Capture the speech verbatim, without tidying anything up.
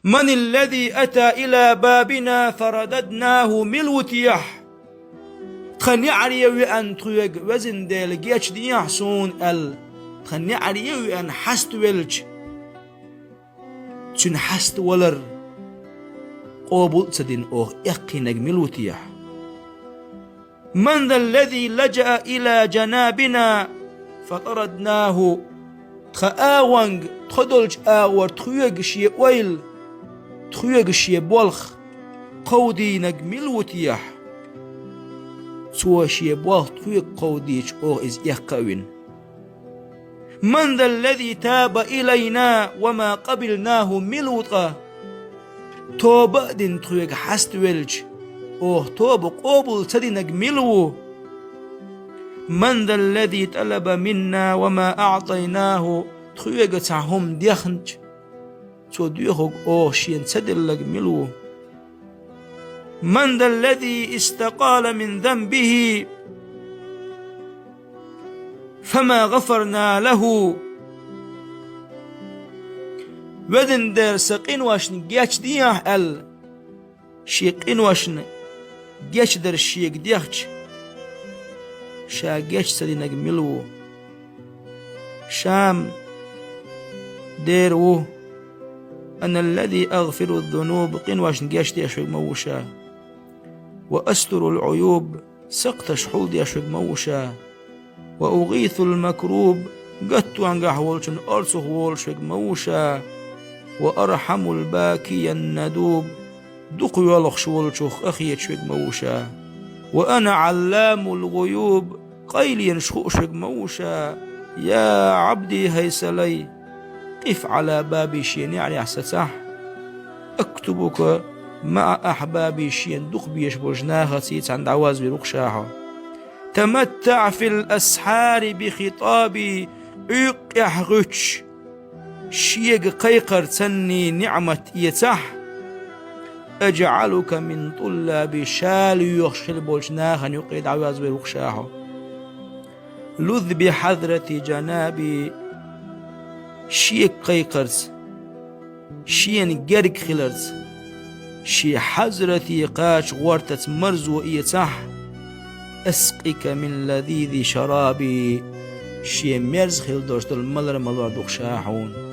من الذي أتى إلى بابنا فرددناه, мила ву техьа тхан неӀаре веана тхоьга, везан Дела, гечдехьа суна аьлла, тхан неӀаре веана хьаставелча, цуьнан хьаставалар къобал а ца дина оха эккхийнарг мила ву техьа? من ذا الذي لجأ إلى جنابنا فطردناه, тхан агӀонга, тхо долчу агӀор тхоьга шен ойла, тхоьга шен болх кховдийнарг мила ву техьа? Цо шен болх тхоьга кховдийча, оха иза эккха а вина. من ذا الذي تاب إلينا وما قبلناه, мила ву ткъа тоба а дина тхоьга хьаставелча, оха тоба къобал ца динарг мила ву? من ذا الذي طلب منا وما أعطيناه, тхоьга цхьа хӀума дехнача, цо доьхург оха шена ца делларг мила ву? من ذا الذي استقال من ذنبه فما غفرنا له. Везан Дела, сан къиношна гечдехьа аьлла, шен къиношна гечдар шега дехча, ша геч ца динарг мила ву? Ша-м дера ву: أنا الذي أغفر الذنوب, къиношна гечдеш верг ма ву ша. وأستر العيوب, сакхташ хьулдеш верг ма ву ша. وأغيث المكروب, гаттонгахь волчун орцах волуш верг ма ву ша. وأرحم الباكي الندوب, дукха воьлхуш волчух къахеташ верг ма ву ша. وأنا علام الغيوب, къайленаш хууш верг ма ву ша. يا عبدي, хӀай сан лай, قف على بابي, шен неӀарехь сацахь. أكتبك مع أحبابي, шена дукха безаш болчу нахаца цхьаьна дӀавозвийр ву-кх ша хьо. تمتع في الأسحار بخطابي, Ӏуьйкъехь гӀуьттуш, шега кхайкхарца неӀмат эцахь, أجعلك من طلابي, ша лоьхуш хилла болчу нахана юккъе дӀавозвийр ву-кх ша хьо. لذ بحضرتي جنابي, шега кхайкхарца, шена герга хиларца, шен хьазрате кхача гӀортаца марзо эцахь, أسقك من لذيذ شرابي, шен мерза хилла долуш долу малар малор ду-кх ша хьуна.